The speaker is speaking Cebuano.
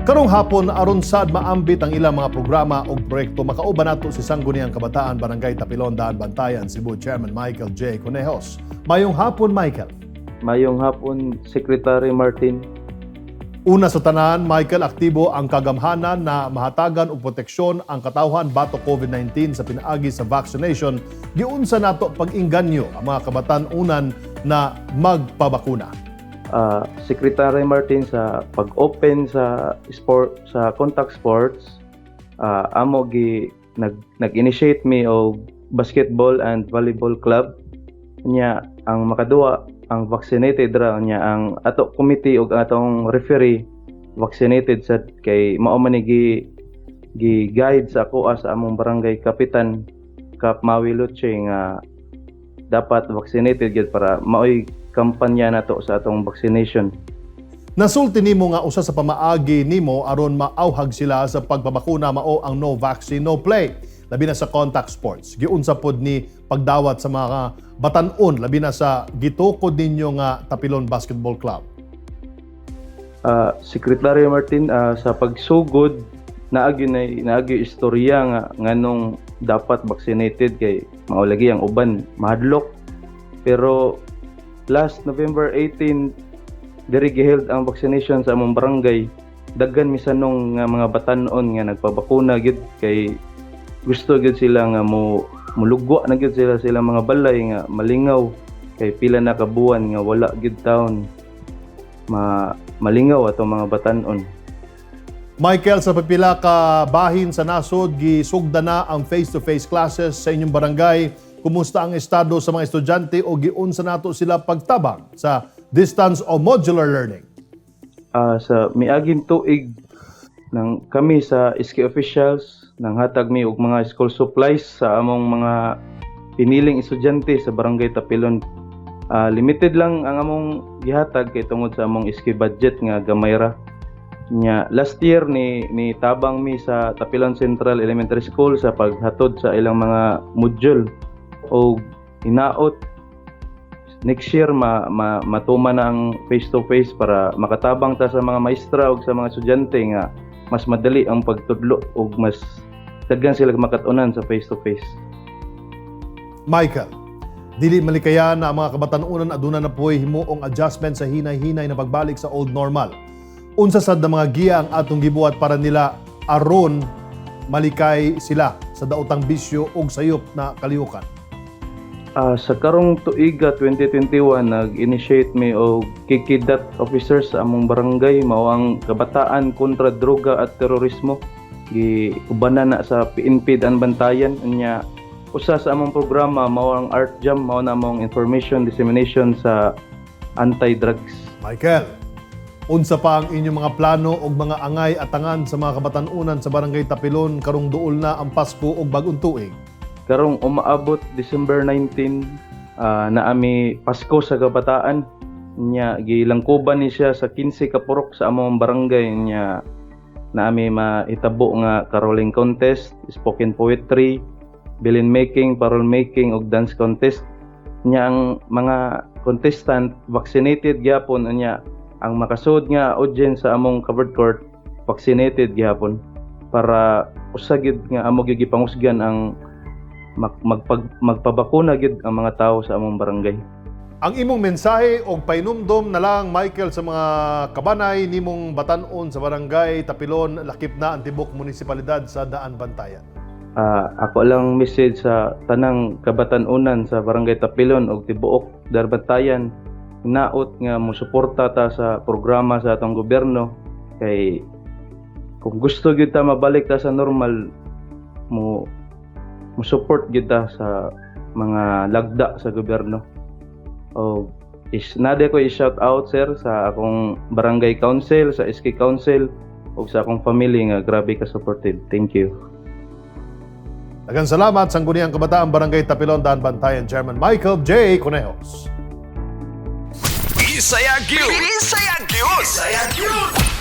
Karong hapon, aron sad maambit ang ilang mga programa ug proyekto, makauban nato si Sangguniang Kabataan Barangay Tapilon, Daanbantayan, Cebu Chairman Michael J. Conejos. Mayong hapon, Michael. Mayong hapon, Secretary Martin. Una sa tanan, Michael, aktibo ang kagamhanan na mahatagan og proteksyon ang katawhan batok COVID-19 sa pinaagi sa vaccination. Giunsa nato pag-inganyo ang mga kabatan-unan na magpabakuna? Secretary Martin, sa pag-open sa sport, sa contact sports, amo gi nag nag-initiate mi og basketball and volleyball club nya. Ang makaduwa, ang vaccinated ra. Nya ang ato committee ug atong referee vaccinated sad kay mao man ni gi guide sa akoa sa among barangay kapitan, Kap Mawi Luche, nga dapat vaccinated gyud para maoy kampanya nato sa atong vaccination. Nasulti nimo nga usa sa pamaagi nimo aron maauhag sila sa pagpabakuna mao ang no vaccine, no play, labi na sa contact sports. Giunsa pod ni pagdawat sa mga batan-on, labi na sa gitukod ninyo nga Tapilon Basketball Club? Secretary Martin, sa pagsugod naagi na naagi istorya nga nganong dapat vaccinated kay mao lagi ang uban mahadlok. Pero last November 18, diri giheld ang vaccination sa among barangay. Daghan misanong nga mga batan-on nga nagpabakuna gid kay gusto gid sila nga mo mulugwa na gid sila sila mga balay nga malingaw kay pila na ka buwan nga wala gid taon ma malingaw atong mga batan-on. Michael, sa pipila ka bahin sa nasod, gisugda na ang face-to-face classes sa inyong barangay. Kumusta ang estado sa mga estudyante o giunsa nato sila pagtabang sa distance o modular learning? Sa miaging tuig nang kami sa SK officials nang hatag mi og mga school supplies sa among mga piniling estudyante sa Barangay Tapilon. Limited lang ang among gihatag kay tungod sa among SK budget nga gamay ra. Nya last year ni tabang mi sa Tapilon Central Elementary School sa paghatod sa ilang mga module o hinaot next year ma, ma matuman na ang face to face para makatabang ta sa mga maestra ug sa mga estudyante nga mas madali ang pagtudlo ug mas daghan sila makatunan sa face to face. Michael, dili malikayan na ang mga kabatanunan aduna na po'y himuong adjustment sa hinay-hinay na pagbalik sa old normal. Unsa sad na mga giya ang atong gibuhat para nila aron malikay sila sa daotang bisyo ug sayop na kalihukan? Sa karong tuiga 2021, nag-initiate mi og Kikidat officers sa among barangay. Mao ang kabataan kontra droga at terorismo. Gi ubanan na sa PNP Daanbantayan. Nya usa sa among programa mao ang Art Jam, mao na among information dissemination sa anti-drugs. Michael, unsa pa ang inyong mga plano ug mga angay atangan sa mga kabatanunan sa Barangay Tapilon karong duol na ang Pasko ug Bag-ong Tuig? Karong umaabot December 19, naami Pasko sa Kabataan. Nya gilangkuban ni siya sa 15 ka purok sa among barangay. Nya naami mahitabo nga caroling contest, spoken poetry, bilin making, parol making ug dance contest. Nya ang mga contestant vaccinated gyapon. Nya ang makasud nga audience sa among covered court vaccinated gyapon para usa gyud nga amo gyud gipangusgan ang magpabakuna gyud ang mga tao sa among barangay. Ang imong mensahe og painumdom na lang, Michael, sa mga kabanay nimong batan-on sa Barangay Tapilon, lakip na ang tibok munisipalidad sa Daanbantayan. Ako lang message sa tanang kabatan-unan sa Barangay Tapilon og tibuok Daanbantayan, hinaot nga mosuporta ta sa programa sa atong gobyerno kay kung gusto gyud ta mabalik ta sa normal, mo mo support gyud ta sa mga lagda sa gobyerno. O is nade ko i-shout out, sir, sa akong barangay council, sa SK council ug sa akong family nga grabe ka supportive. Thank you. Daghang salamat, Sangguniang Kabataan Barangay Tapilon, Daanbantayan Chairman Michael J. Conejos. Bisaya gyud. Bisaya gyud. Bisaya gyud.